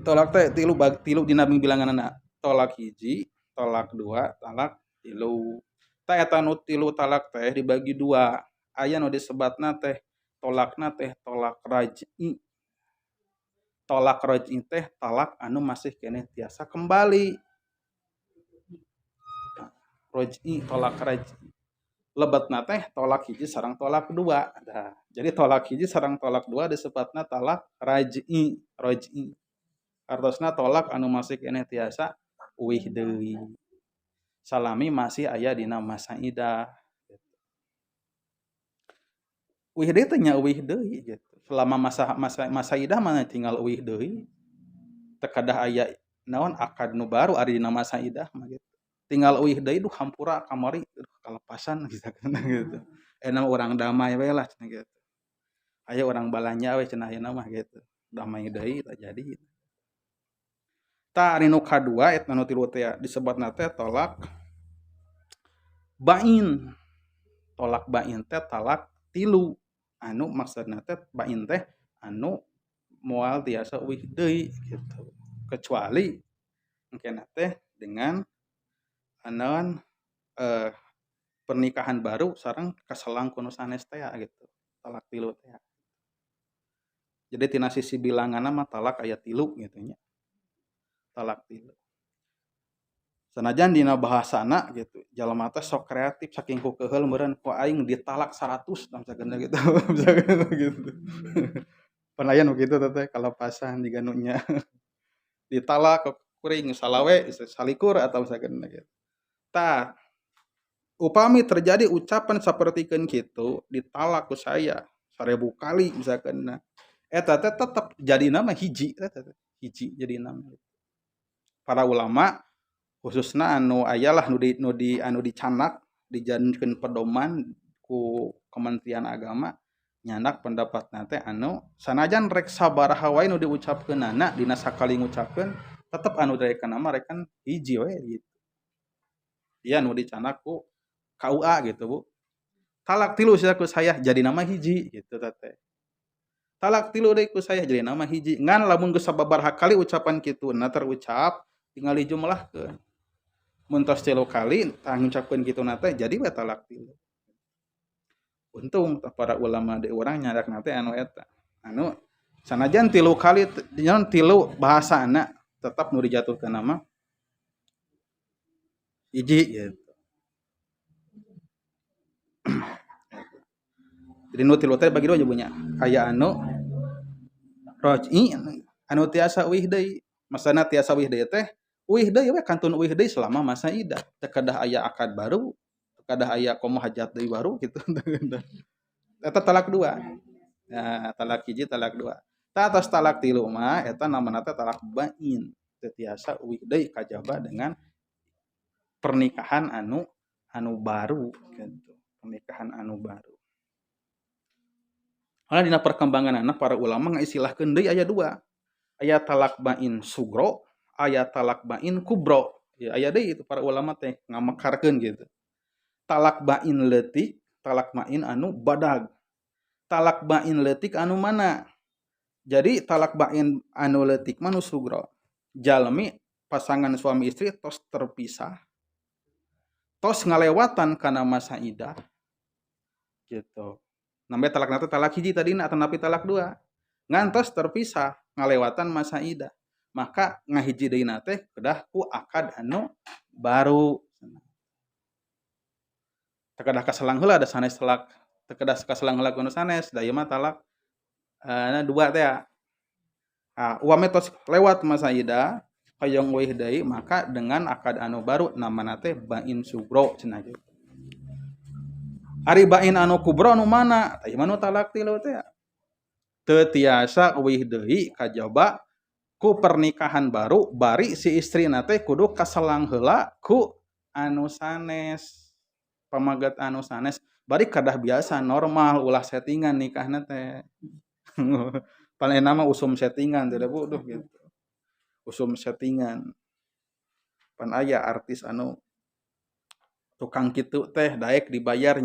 Talak teh tilu, tilu dina bilanganna, talak hiji, talak dua, talak tilu. Tah, eta nu tilu talak teh dibagi dua. Aya nu disebatna teh tolakna teh tolak raj'i. Tolak raj'i teh talak anu masih keneh tiasa kembali. Raj'i, tolak raj'i. Lebetna teh tolak hiji sareng tolak dua. Nah, jadi tolak hiji sareng tolak dua disebutna talak raj'i, raj'i. Artosna tolak anu masih keneh tiasa uih deui. Salami masih aya dina masa idah. Uih deui teh nya uih deui gitu. Selama masa masa masa idah mah tinggal uih deui. Teu kedah aya naon, akad nu baru ari dina masa idah mah gitu. Tinggal uih deui, duh hampura kamari, duh kalepasan gitu. Enak urang damai we lah cenah gitu. Aya urang balanja we cenah ayeuna mah gitu. Damai deui tah jadi. Tah, ari nu kadua eta nu tilu teh disebutna teh tolak bain. Tolak bain teh talak tilu anu maksudna teh bain teh anu moal tiasa uih deui gitu. Kecuali engkena teh dengan naon, pernikahan baru sareng kaselang ku nu sanes teh gitu. Talak tilu teh. Jadi tina sisi bilanganna mah talak aya tilu gitu nya. Talak tilu. Sanajan dina bahasana gitu, jalma teh sok kreatif saking ku keuheul meureun, ku aing ditalak 100 misalkan gitu, misalkan gitu. Pan aya nu kitu teh kalepasan jiga nu nya. Ditalak kuring salawe, salikur atau misalkan gitu. Tah, upami terjadi ucapan sapertikeun kitu, ditalak ku saya 1000 kali misalkan, eta teh tetep jadi nama hiji eta teh, hiji jadi nama. Para ulama khususna anu aya lah nu di anu dicanak dijadikeun pedoman ku Kementerian Agama, nyandak pendapatna teh anu sanajan rek sabaraha wae nu diucapkeunana dina sakali ngucapkeun, tetep anu daekeun mah rekan hiji we gitu. Ieu nu dicandak ku KUA gitu, Bu. Talak tilu sia ku saya jadi nama hiji gitu teh. Talak tilu deui ku saya jadi nama hiji. Ngan lamun geus sababaraha kali ucapan kituna terucap, tinggal dijumlahkeun. Mun tos tilu kali tah ngucapkeun kituna teh jadi we talak tilu. Untung tah para ulama di urang nyandakna teh anu eta. Anu sanajan tilu kali nyaon tilu bahasana, tetap nu dijatuhkeun mah hiji gitu. Jadi nu tilu teh bagi dua nya. Aya anu raj'i, anu tiasa uih deui. Masana tiasa uih deui teh uih deui we, kantun uih deui selama masa idah. Teu kedah aya akad baru, teu kedah aya komo hajat deui baru gitu. Eta talak dua. Nah, talak hiji, talak dua. Tah, atas talak tilu mah eta namana teh talak bain. Teu tiasa uih deui kajaba dengan pernikahan anu anu baru gitu. Pernikahan anu baru. Karena dina perkembangan anak para ulama ngaistilahkeun deui aya dua. Aya talak bain sugro, aya talak bain kubro. Ya, aya deui itu para ulama teh ngamekarkeun gitu. Talak bain leutik, talak bain anu badag. Talak bain leutik anu mana? Jadi talak bain anu leutik mah nu sugro. Jalmi pasangan suami istri tos terpisah, tos ngalewatan kana masa idah gitu. Namanya talak teh talak hiji tadina atanapi talak dua. Ngantos terpisah ngalewatan masa idah. Maka ngahiji deui teh kedah ku akad anu baru. Teu kedah kaselang heula da sanes talak, teu kedah kaselang heula ku nu sanes, da ieu mah talak dua teh. Ah, upami tos lewat masa idah hoyong uih deui, maka dengan akad anu baru namana teh bain sugro cenah gitu. Ari bain anu kubro anu mana? Tah, ieu mah nu talak tilu teh. Teu tiasa uih deui kajaba ku pernikahan baru, bari si istrina teh kudu kaselang heula ku anu sanes. Pamaget anu sanes bari kedah biasa normal, ulah settingan nikahna teh. Paling mah usum settingan teh, Bu, duh gitu. Usum settingan. Pan aya artis anu tukang kitu teh daek dibayar.